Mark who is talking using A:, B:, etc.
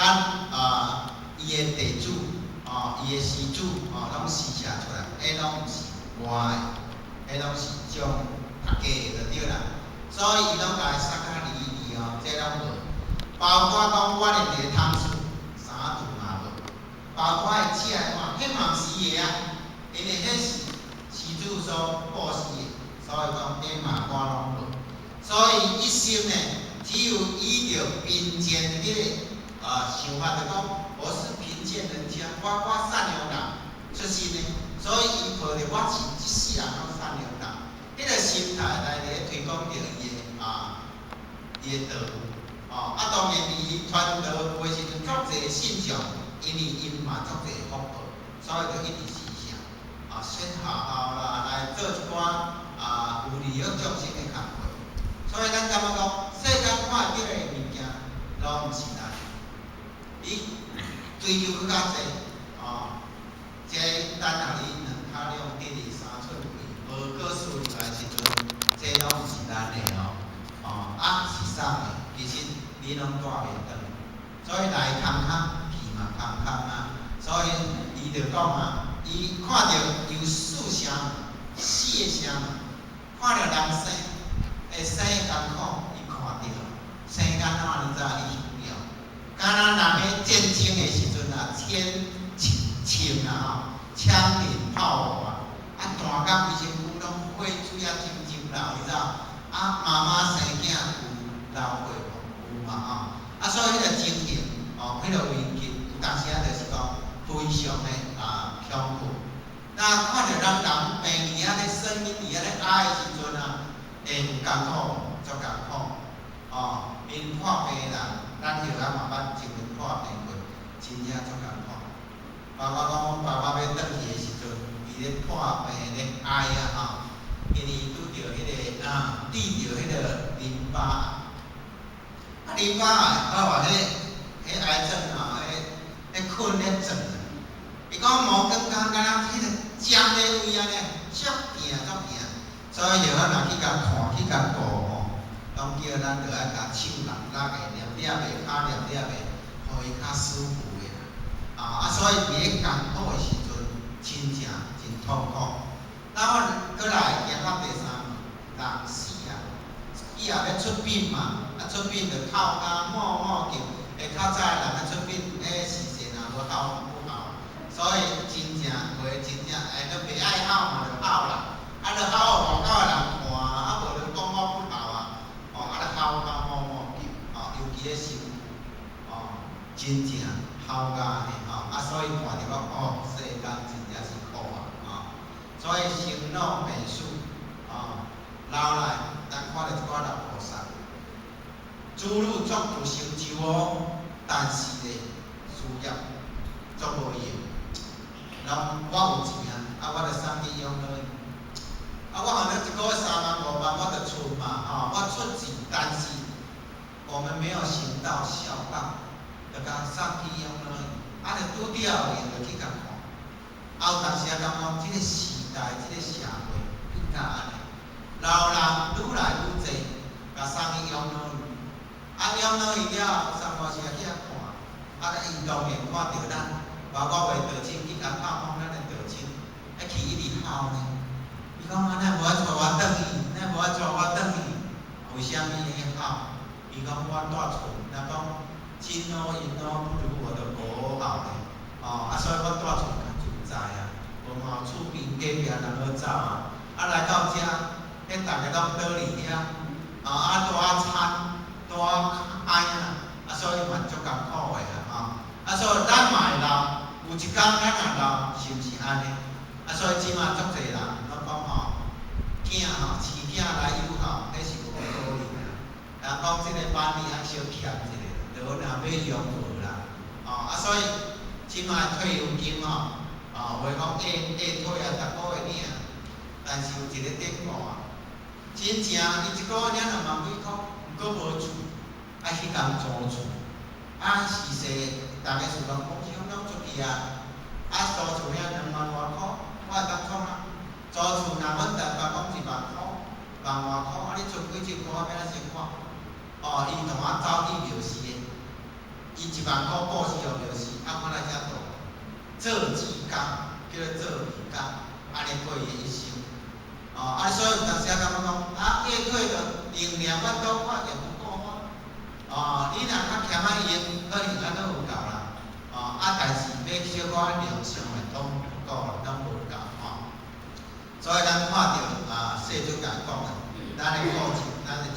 A: 咱啊，伊的地主，哦，伊的施主，哦，攏施捨出來，彼攏毋是我的，彼攏是將大家的就對啦。所以伊攏共伊殺甲離離哦，這攏無。包括講我連一个桶厝，三頓嘛無。包括伊食的話，彼嘛毋是伊的啊，因為彼是施主所布施的，所以講彼嘛我攏無。所以一心呢，只有依著貧賤彼個啊想法，就講我是貧賤人家，我善良人出身的，所以伊抱著我是這世人攏善良人，彼個心態來咧推廣著伊的啊，伊的道。哦，啊當然伊傳道的時陣，足濟信眾，因為𪜶嘛足濟福報，所以就一直施捨，啊，設學校啦，來做一寡啊有利益眾生的工課。所以咱感覺講，世間看會著的物件，攏毋是咱。你追求閣較濟，哦，這等下你兩跤兩跌佇3寸位，無閣輸入來時陣，這攏毋是咱的哦，哦，啊是送的，其實你攏帶袂轉，所以來空空，去嘛空空啊。所以伊就講啊，伊看著有四聲，四个聲，看著人生，會生的艱苦，伊看著，生安怎你知？伊形容，敢若人咧戰爭的時陣啊，千槍啊吼，槍林炮火啊，啊彈甲規身軀攏血水啊浸浸流，你知？啊媽媽生囝有流血無？有嘛吼？啊所以彼個情形，哦，彼個危機，有當時啊就是講非常的啊恐怖。那看著人人病佇遐咧呻吟，佇遐咧哀的時陣啊，會有艱苦無？足艱苦。哦，𪜶破病的人，咱後仔嘛捌經歷破病過，真正足艱苦。包括講阮爸爸欲轉去的時陣，伊咧破病咧哀啊吼，因為伊拄著彼個啊，得著彼個淋巴癌。啊，淋巴癌，哦，彼癌症啊，彼睏咧轉。伊講毛管敢若彼個針咧位按呢，足疼足疼。所以後仔若去共看，去共顧吼，攏叫咱著愛共手搦搦的，黏黏的，跤黏黏的，予伊較舒服的啦。啊，所以佇咧艱苦的時陣，真正真痛苦。那我閣來行到第三，人死啊，死後欲出殯嘛，啊出殯就哭甲某某叫，會較早的人咧出殯，彼時勢若無孝不孝，所以真正話真正哎，都袂愛哭嘛，就哭啦。啊，你哭予外口的人看，啊無你講我不孝啊，哦，啊你哭甲某某叫，哦，尤其咧身軀，哦，真正哭甲呢，吼，啊所以看著講，哦，世間真正是苦啊，哦，所以生老病死，哦，老來，咱看著一寡老菩薩，子女足有成就哦，但是咧，事業足無用，攏我有錢啊，啊我就送去養老院。啊，我可能一個月3萬5萬，我就出嘛，吼，我出錢，但是我們沒有行到孝道，就共送去養老院，啊，就拄著有閒就去共看。啊，有當時啊感覺這個時代，這個社會變甲按呢，老人愈來愈濟，共送去養老院，啊，養老院了後，三五時啊去遐看，啊，伊當然看著咱，包括話道親去共探訪咱的道親，啊去一直哭呢。伊講啊，哪無愛帶我轉去？哪無愛帶我轉去？為啥物咧哭？伊講我蹛厝，若講金哦銀哦不如我的佛好咧，哦，啊，所以我蹛厝較自在啊，無嘛厝邊隔壁人好走啊，啊來到遮，彼逐个攏倒佇遐，啊啊蹛慘，蹛哀啊，啊所以嘛足艱苦的啊，吼，啊所以咱嘛會老，有一工咱也老，是毋是按呢？啊所以這馬足濟人攏講吼，囝吼飼囝來友好，彼是無可能啊。人講這個萬里愛小儉一下，就若欲用無啦，哦啊所以這馬退休金吼，哦話講會會退啊，逐個月領，但是有一個典故啊，真正伊一個月領2萬幾箍，毋過無厝，愛去共租厝，啊時勢，逐个想講公司攏出去啊，啊租厝遐2萬外箍，我會當創啊？租厝若阮台北講1萬箍，萬外箍，啊你存幾千箍，欲按怎生活？哦，伊同我走去廟司的，伊1萬箍布施予廟司，啊，看來遮大，做志工，叫做做義工，按呢過伊的一生。哦，啊，所以有當時仔感覺講，啊，過過著能量阮都看也不夠啊。哦，你若較儉仔用，可能較閣有夠啦。哦，啊，但是欲小可量上的攏不夠啦，攏無夠吼。所以咱看著啊，世尊共講的，咱的過程，咱的一